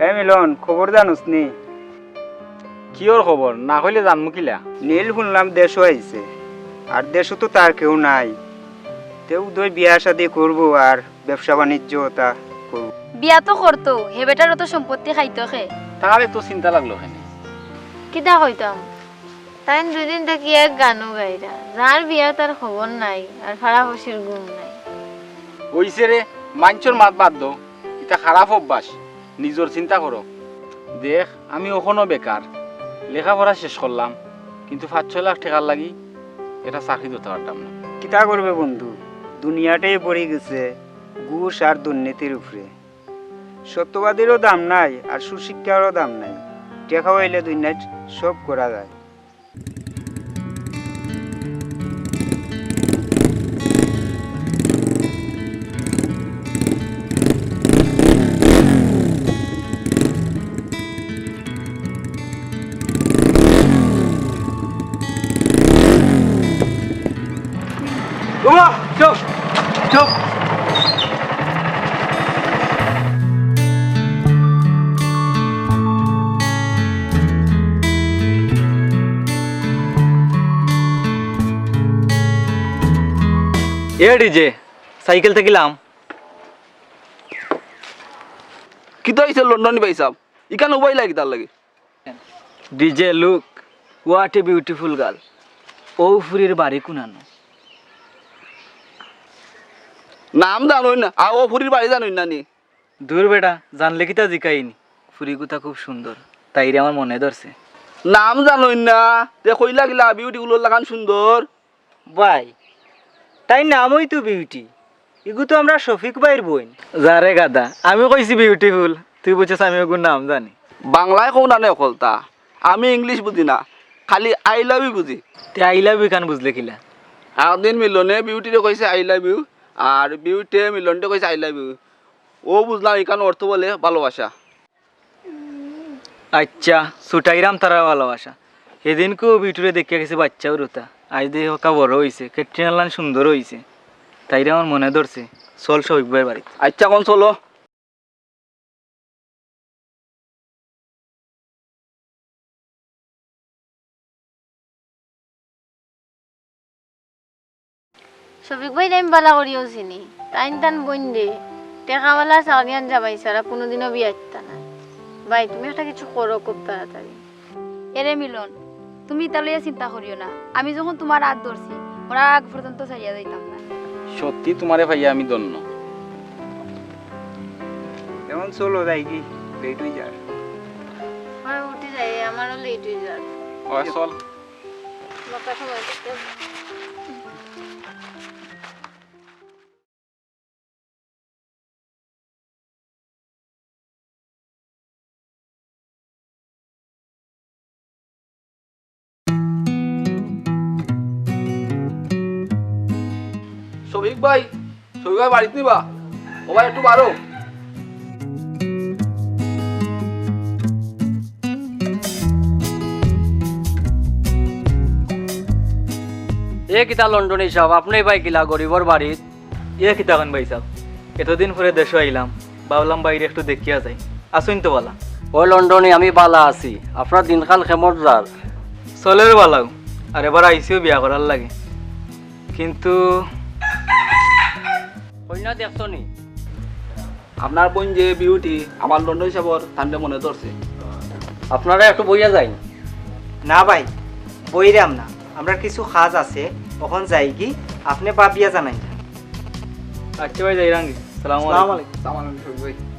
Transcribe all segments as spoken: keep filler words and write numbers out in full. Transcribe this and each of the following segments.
এ মিলন, খবর জানোস নি? কিওর খবর? না কইলে জানমু কিলা? নীল হুনলাম দেশো আইছে, আর দেশো তো তার কেউ নাই। তেউ দুই বিয়া শাদি করবো আর ব্যবসা বাণিজ্য তা করবো। বিয়া তো করতো, হে বেটার অত সম্পত্তি খাইতো কে? তাহলে তো চিন্তা লাগলো কেনে? কিতা কইতাম, তাইন দুইদিন থাকি এক গানও গাইরা, যার বিয়া তার খবর নাই, আর ফাড়া-ফড়শির ঘুম নাই। অইছে রে, মাইনষর মাত বাদ দেও, ইতা খারাপ অভ্যাস, নিজর চিন্তা করো। দেখ, আমি অখনো বেকার, লেখাপড়া শেষ করলাম, কিন্তু পাঁচ ছয় লাখ টেকার লাগি একটা চাকরি ধরতে পারতাম না। কিতা করবে বন্ধু, দুনিয়াটাই পড়ি গেছে ঘুষ আর দুর্নীতির উপরে। সত্যবাদীরও দাম নাই, আর সুশিক্ষারও দাম নাই। টেকা অইলে দুনিয়াত সব করা যায়। বাবা, চুপ, চুপ। এ ডিজে, সাইকেল থাকিলাম। কিতা অইছে লন্ডনী ভাইসাব? ইখান উবাইলা কিতার লাগি? DJ, look, what a beautiful girl. অউ ফুরির বাড়ি কুনানো? নাম জানইন না, আর অউ ফুরির বাড়ি জানইন না নি? দূর বেটা, জানলে কিতা জিকাইনি? ফুরিগুতা খুব সুন্দর, তাইরে আমার মনে ধরছে। নাম জানইন না, তে কইলা কিলা বিউটি গুলার লাখান সুন্দর? ভাই, তাইর নামউ তো বিউটি। ইগু তো আমরার শফিক ভাইর বইন। যা রে গাধা, আমি কইছি beautiful, তুই বুঝছস আমি অগুর নাম জানি। বাংলায় কও না নে অকলতা, আমি English বুঝি না, খালি I love you বুঝি। তে I love you ইখান বুঝলে কিলা? একদিন মিলনে বিউটিরে কইছে I love you, আর বিউটিয়ে মিলনরে কইছে I love you। অউ বুঝলাম ইখান অর্থ বলে ভালোবাসা। আইচ্ছা, ছুটাইরাম তারার ভালোবাসা। হিদিনকু বিউটিরে দেখিয়া গেছি বাইচ্চা হুরুতা, আইজ দেখি হক্কা বড় অইছে, ক্যাটরিনার লাখান সুন্দর অইছে। তাইরে আমার মনে ধরছে, চল শফিক ভাইর বাড়িত। আইচ্ছা, অখন চলো। শফিক ভাইরে আমি ভালা করিউ চিনি, তাইন তান বইনরে, টেকাআলা চাকরিয়ান জামাই ছাড়া কুনুদিনও বিয়া দিতা নায়। ভাই, তুমি একটা কিছু করো খুব তাড়াতাড়ি। এরে মিলন, তুমি ইতা লইয়া চিন্তা করিও না। আমি যখন তুমার আত ধরছি, মরার আগ পর্যন্ত ছাড়িয়া যাইতাম না। সত্যি তুমারে পাইয়া আমি ধন্য। অখন চলো যাইগি, late অই যার। অয় উঠি যাই, আমারও late অই যার। অয় চল। বাক্কা সময় দিতে। শফিক ভাই, শফিক ভাই বাড়িত নি বা? ও ভাই, একটু বারো। এ কিতা লন্ডনী সাব, আপনে ভাই কিলা গরিবর বাড়িত? এ কিতা কইন ভাইসাব, এতদিন পরে দেশো আইলাম, ভাবলাম ভাইরে একটু দেখিয়া যাই। আছইন তো ভালা? ও লন্ডনী, আমি ভালা আছি। আপনার দিনকাল কেমন যার? চলের ভালাউ, আর এবার আইছিউ বিয়া করার লাগি, কিন্তু কইনা দেখছো নি? আপনার বইন যে বিউটি, আমার লন্ডনী সাবর তানরে মনে ধরছে। আপনারা একটু বইয়া যাইন। না ভাই, বইরাম না, আমরার কিছু কাজ আছে, অখন যাইগি, আপনে ভাবিয়া জানাইন। আইচ্ছা ভাই, যাইরামগি। সালামু আলাইকুম। সালামু আলাইকুম।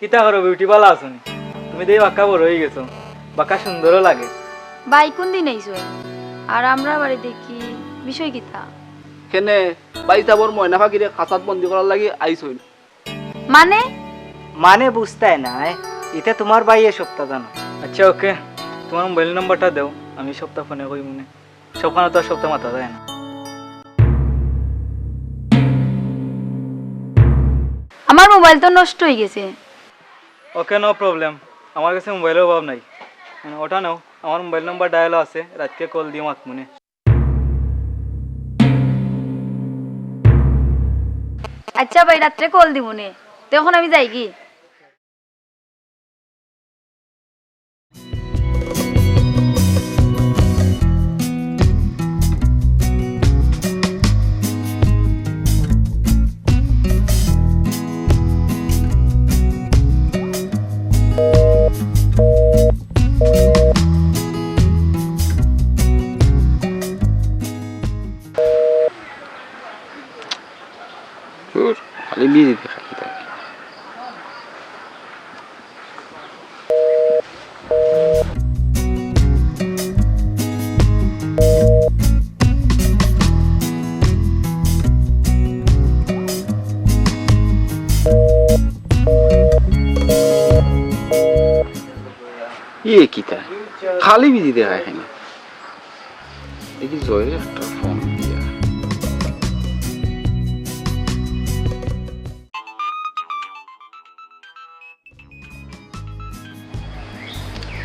কিতা করো বিউটি, বালা আছো নি? তুমি দেখি বাক্কা বড় অইগেছো, বাক্কা সুন্দরও লাগে। ভাই কুনদিন আইছইন? আর আমরার বাড়ি দেখি বিষয় কিতা? কেনে, ভাইসাবর ময়না পাখিরে খাঁচাত বন্দি করার লাগি আইছইন। মানে? মানে বুঝতায় নায়, ইতা তুমার ভাইয়ে সবতা জানো। আচ্ছা, ওকে, তুমার মোবাইল নাম্বারটা দেও, আমি সবতা ফোনে কইমুনে। সবখানো তো আর সবতা মাতা যায় না। আমার মোবাইল তো নষ্ট অইগেছে। ওকে, no problem, আমার গেছে মোবাইলর অভাব নাই। মানে, ওটা নেও, আমার মোবাইল নাম্বার ডায়ালও আছে, রাইতকে কল দিও মাতমুনে। আচ্ছা ভাই, রাত্রে কল দিমুনে। তে অখন আমি যাইগি। ধুর, খালি বিজি দেখাই কিতা। ইয়ে কিতা? খালি বিজি দেখায় কেনে? দেখি জয়রে একটা ফোন দিয়া।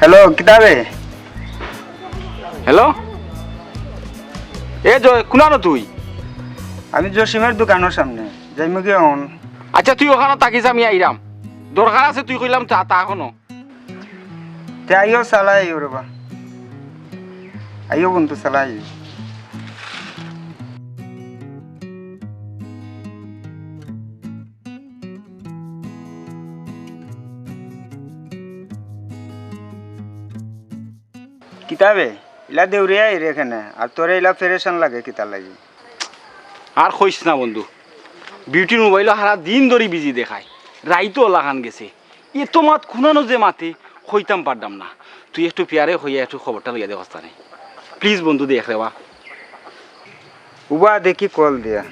হ্যালো, কিতা বে? হ্যালো? এ জয়, কুনানো তুই? আমি জসিমর দোকানর সামনে। যাইমুগি অখন। আচ্ছা, তুই অখানো থাকিস, আমি আইরাম। দরকার আছে, তুই কইলাম তা, তা অখনো। তে আইও, চালাই আইও রে বা। আইও বন্ধু, চালাই আইও। কিতা বে, ইলা দেউরিয়া আইরে কেনে, আর তোরে ইলা পেরেশান লাগে কিতার লাগি? আর কইস না বন্ধু, বিউটির মোবাইলো হারা দিন ধরি বিজি দেখায়, রাইতও অলাখান গেছে। এত মাত কুনানো যে মাতে, কইতাম পারতাম না। তুই একটু পিয়ারে কইয়া একটু খবরটা লইয়া দে কস্তানে। প্লিজ বন্ধু, দেখ রে বা। উবা দেখি কল দিয়া।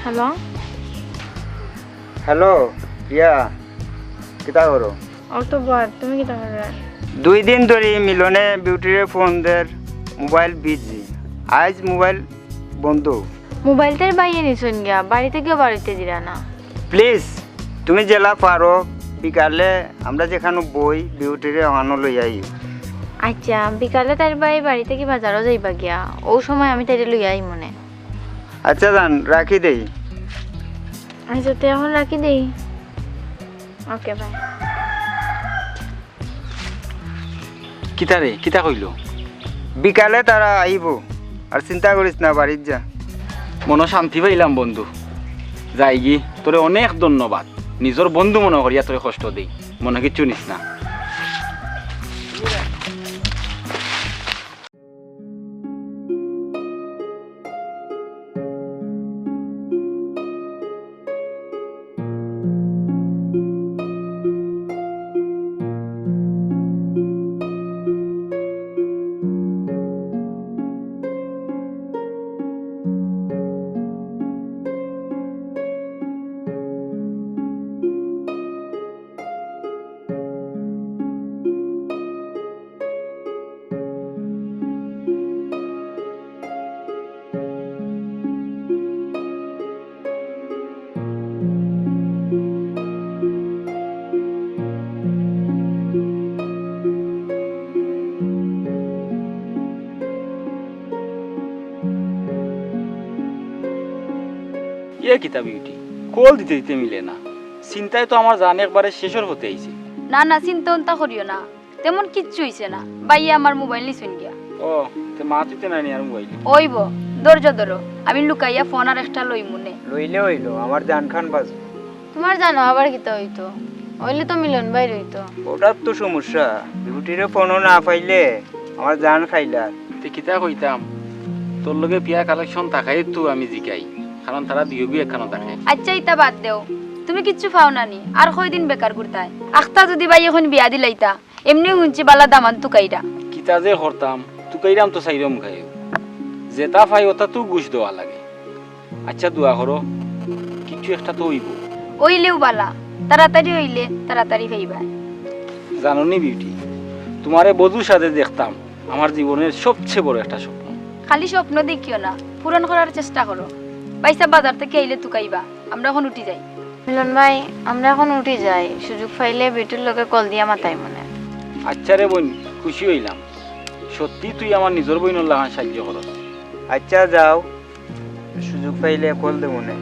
হ্যালো। হ্যালো, প্রিয়া, কিতা করো? অউ তো বইয়া, তুমি কিতা কররায়? দুই দিন ধরি মিলনে বিউটিরে ফোন দের, মোবাইল বিজি। আইজ মোবাইল বন্ধ। মোবাইল তাইর ভাইয়ে নিছইন গিয়া, বাড়ি থাকিও বারইতে দিরা না। প্লিজ, তুমি যেলা পারো, বিকালে আমরা যেখানো বই, বিউটিরে অখানো লইয়া আইও। আচ্ছা, বিকালে তাইর ভাই বাড়ি থাকি বাজারও যাইবা গিয়া, অউ সময় আমি তাইরে লইয়া আইমুনে। আচ্ছা জান, রাখি দেই। আচ্ছা, তে অখন রাখি দেই। ওকে, বাই। কিতা রে, কিতা কইলো? বিকালে তারা আইবো, আর চিন্তা করিস না, বাড়িত যা। মনো শান্তি পাইলাম বন্ধু, যাইগি। তোরে অনেক ধন্যবাদ, নিজর বন্ধু মনো করিয়া তোরে কষ্ট দেই, মনো কিচ্ছু নিস না। ইয়ে কিতা বিউটি, কল দিতে দিতে মিলে না। চিন্তায় তো আমার জান একবারে শেষর পথে আইছে। না না, চিন্তা উন্তা করিও না, তেমন কিচ্ছু অইছে না। ভাইয়ে আমার মোবাইল নিছইন গিয়া। ও, তে মাতিতে নাই নি আর মোবাইল? অইবো, ধৈর্য ধরো, আমি লুকাইয়া ফোন আর একটা লইমুনে। লইলে অইলো, আমার জান খান বাঁচবো। তুমার জানো আবার কিতা অইতো? অইলে তো মিলন ভাইর অইতো। অটাউ তো সমস্যা, বিউটিরে ফোনো না পাইলে আমার জান খাইলার। তে কিতা কইতাম? তোর লগে পিয়ার কালেকশন থাকায় তো আমি জিকাই, কারণ তারা দুইওগু একখানো থাকে। আইচ্ছা, ইতা বাদ দেও, তুমি কিচ্ছু পাও না নি? আর কয়দিন বেকার ঘুরতায়? আখতা যুদি ভাই অখন বিয়া দিলাইতা, এমনেউ হুনছি বালা দামান তুকাইরা। কিতা যে করতাম, তুকাইরাম তো চাইরো মুখাইও। যেটা পাই ওটা তো ঘুষ দেওয়া লাগে। আইচ্ছা, দোয়া করো, কিচ্ছু একটা তো অইবো। অইলেউ বালা, তাড়াতাড়ি অইলে তাড়াতাড়ি পাইবায়। জানো নি বিউটি, তুমারে বধূ সাজে দেখতাম আমার জীবনের সবচেয়ে বড় একটা স্বপ্ন। খালি স্বপ্ন দেখিও না, পূরণ করার চেষ্টা করো। ভাইসাব বাজার থাকি আইলে তুকাইবা, আমরা অখন উঠি যাই। মিলন ভাই, আমরা অখন উঠি যাই, সুযোগ পাইলে বিউটির লগে কল দিয়া মাতাইমুনে। আইচ্ছা রে বইন, খুশি অইলাম। সত্যি তুই আমার নিজর বইনর লাখান সাইয্য করস। আইচ্ছা যাও, সুযোগ পাইলে কল দেবো নে।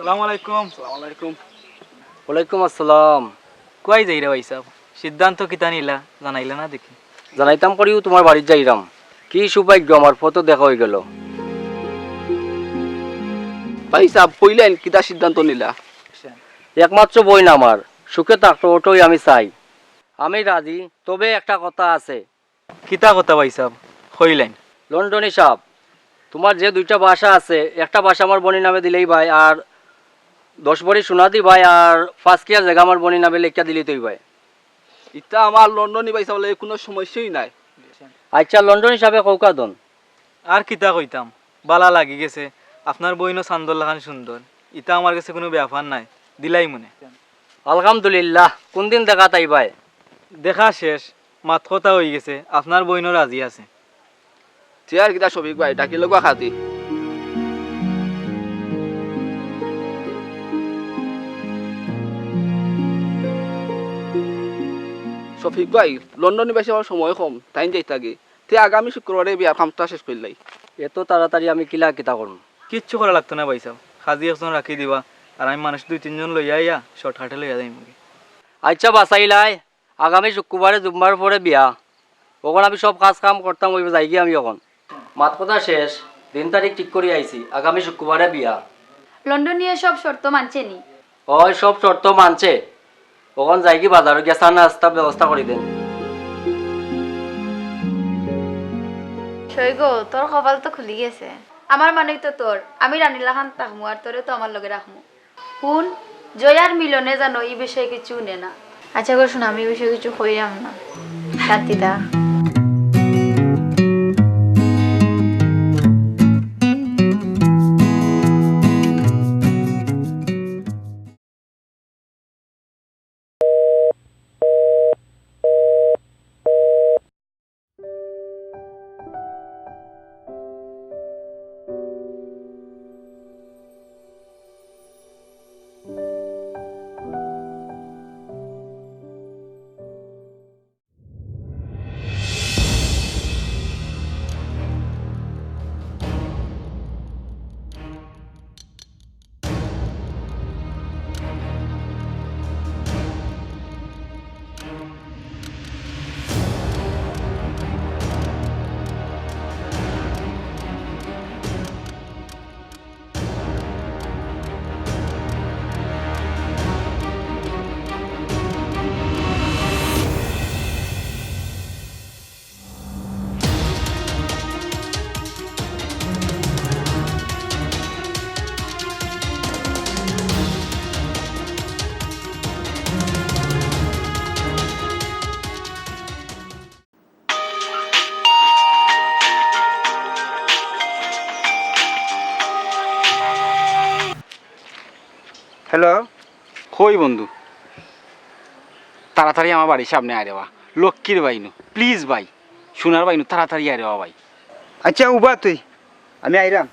আসসালামু আলাইকুম। আসসালামু আলাইকুম। ওয়ালাইকুম আসসালাম। কই যাইরা ভাইসাব? সিদ্ধান্ত কিতা নিলা, জানাইলা না দেখি। জানাইতাম করিউ তুমার বাড়িত যাইরাম। কি সৌভাগ্য, আমার পথো দেখা অইগেলো। ভাইসাব, কইলাইন কিতা সিদ্ধান্ত নিলা? একমাত্র বইন আমার সুখে থাকতো, অটাউ আমি চাই। আমি রাজি, তবে একটা কথা আছে। কিতা কথা ভাইসাব? কইলাইন। লন্ডনী সাব, তুমার যে দুইটা বাসা আছে, একটা বাসা আমার বইনর নামে দিলাইবায়, আর দশ ভরি সোনা দিবায়, আর পাঁচ কিয়ার জাগা আমার বইনর নামে লেখিয়া দিলে তো অইবায়। ইতা আমার লন্ডনী ভাইসাব অইলে কুনু সমস্যাউ নাই। আইচ্ছা, লন্ডনী সাবে কউক্কা দেন। আর কিতা কইতাম, বালা লাগি গেছে। আপনার বইনও চান্দর লাখান সুন্দর, ইতা আমার গেছে কুনু ব্যাপার নায়, দিলাইমুনে। আলহামদুলিল্লাহ, কুনদিন দেখাত আইবায়? দেখা শেষ, মাত কথা অইগেছে, আপনার বইনও রাজি আছে। তে আর কিতা শফিক ভাই, ডাকি লউক্কা খাতি। শফিক ভাই, লন্ডনী ভাইসাবর সময় কম, তাইন যাইতাগি। তে আগামী শুক্রবারে বিয়ার কামটা শেষ করিলাই। এত তাড়াতাড়ি আমি কিলা কিতা করমু? কিচ্ছু করা লাগতো না ভাইসাব, কাজী একজন রাখি দিবা, আর আমি মানুষ দুই তিনজন লইয়া আইয়া শর্টকাটে লইয়া যাইমুগি। আইচ্ছা, বাছাইলাই, আগামী শুক্রবারে জুম্মার পরে বিয়া, অখন আমি সব কাজ কাম করতাম, অউ যাইগি আমি অখন। মাত কথা শেষ, দিন তারিখ ঠিক করি আইছি, আগামী শুক্রবারে বিয়া। লন্ডনীয়ে সব শর্ত মানছে নি? অয়, সব শর্ত মানছে। অখন যাইগি বাজারো গিয়া চা নাস্তা ব্যবস্থা করি দেন। সই গো, তোর কপাল তো খুলি গেছে। আমার মানেই তো তোর, আমি রানীর লাখান থাকমু আর তোরে তো আমার লগে রাখমু। হুন, জয়ার মিলনে জানো ই বিষয়ে কিচ্ছু হুনে না। আচ্ছা গো, হুন, আমি ই বিষয়ে কিচ্ছু কইরাম না। শান্তি থাক। হ্যালো। কই বন্ধু, তাড়াতাড়ি আমার বাড়ির সামনে আয় রে বা, লক্ষ্মীর বাইনু, প্লিজ ভাই, সোনার বাইনু, তাড়াতাড়ি আয় রে বা ভাই। আচ্ছা, উবা তুই, আমি আইরাম।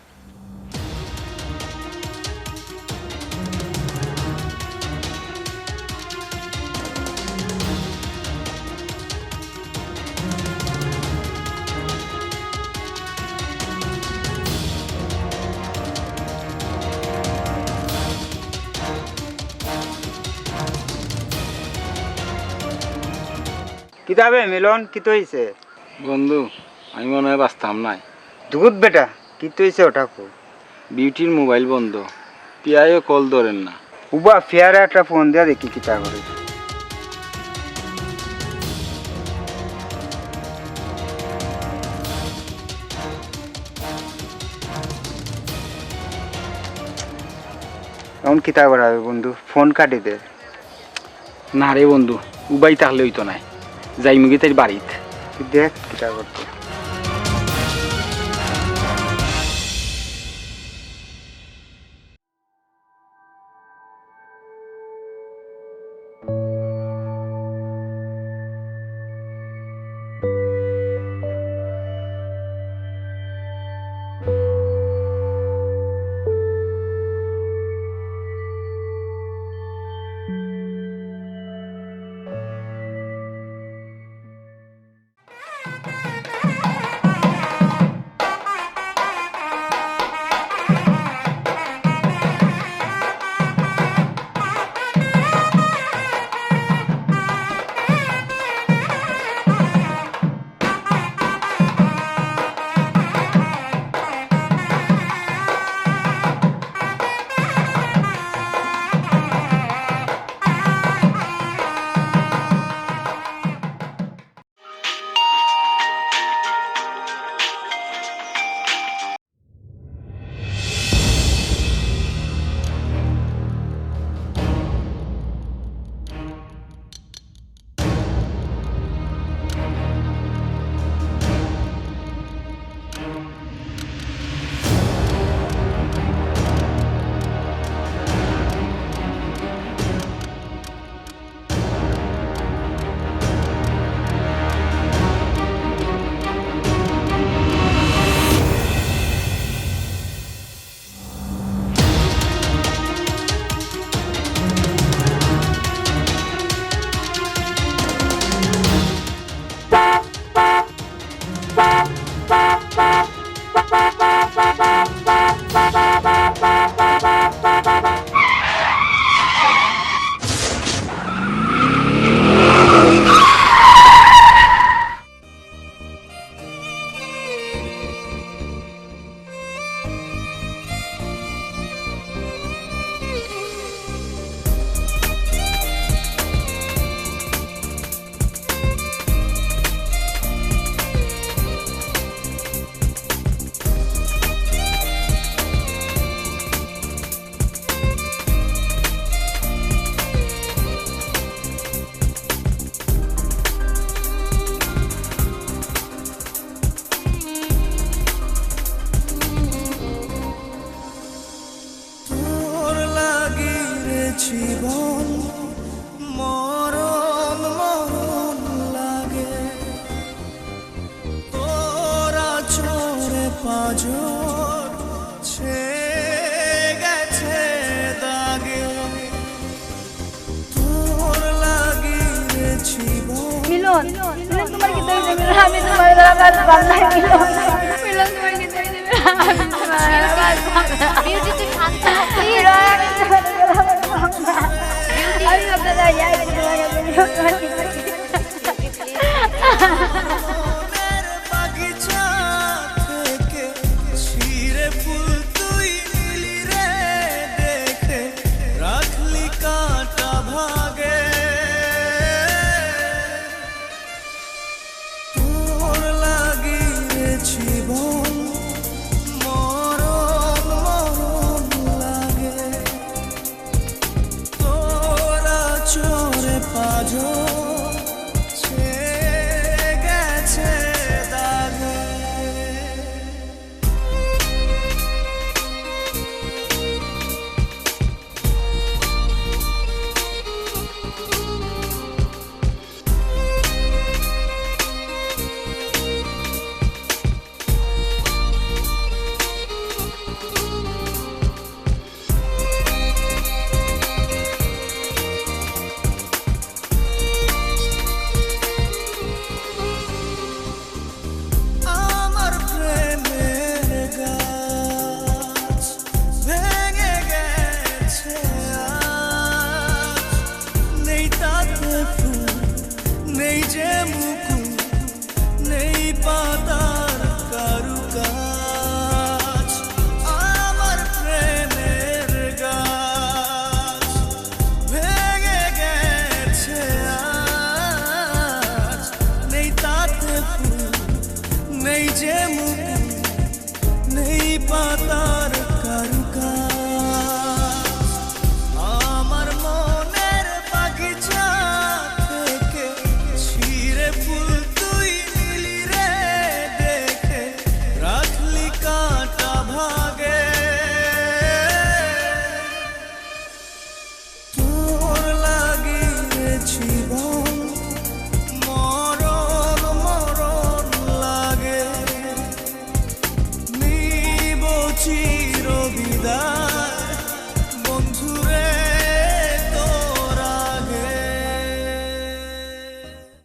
কিতা বে মিলন, কিতা অইছে? বন্ধু, আমি মনে হয় বাঁচতাম নায়। দুধ বেটা, কিতা অইছে ওটা কো? বিউটির মোবাইল বন্ধ, পিয়ায়ও কল ধরের না। উবা, পিয়ারে একটা ফোন দিয়া দেখি কিতা করে। এখন কিতা করা যাইবো বন্ধু, ফোন কাটি দে। না রে বন্ধু, উবাই থাকলে অইতো নায়, যাইমুগি তাইর বাড়িত। তুই দেখ কিতা করতে। তোর লাগি রে জীবন মরণ মরণ লাগে, তোর আচরে পাজর ছে গেছে দাগে। তোর লাগি রে জীবন। মিলন, মিলন, তোমার কিচ্ছু অইছে না। আমি তোমার দ্বারা বাঁচতাম না, মিলন। মিলন, তোমার কিচ্ছু অইছে না। আমি তোমার দ্বারা বাঁচতাম না। বিউটি, তুই শান্ত হ, please। মিলন, আমি তোমার দ্বারা বাঁচতাম না। বিউটি। আমি আপনার দ্বারা যাই, আমি তোমার কাছে, মিলন, তোমার কিচ্ছু অইছে না। মনের বাগিচা থেকে ছিঁড়ে ফুল তুই নিলি রে দেখে, রাখলি কাঁটা ভাগে। তোর লাগি রে জীবন মরণ মরণ লাগে, তোর আচরে পাজর যে মুকুল নেই পাতার কারুকাজ। আমার মনের বাগিচা থেকে ছিঁড়ে ফুল তুই নিলি রে দেখে, রাখলি কাঁটা ভাগে। তোর লাগি রে জীবন মরণ মরণ লাগে, নিব চির বিদায়।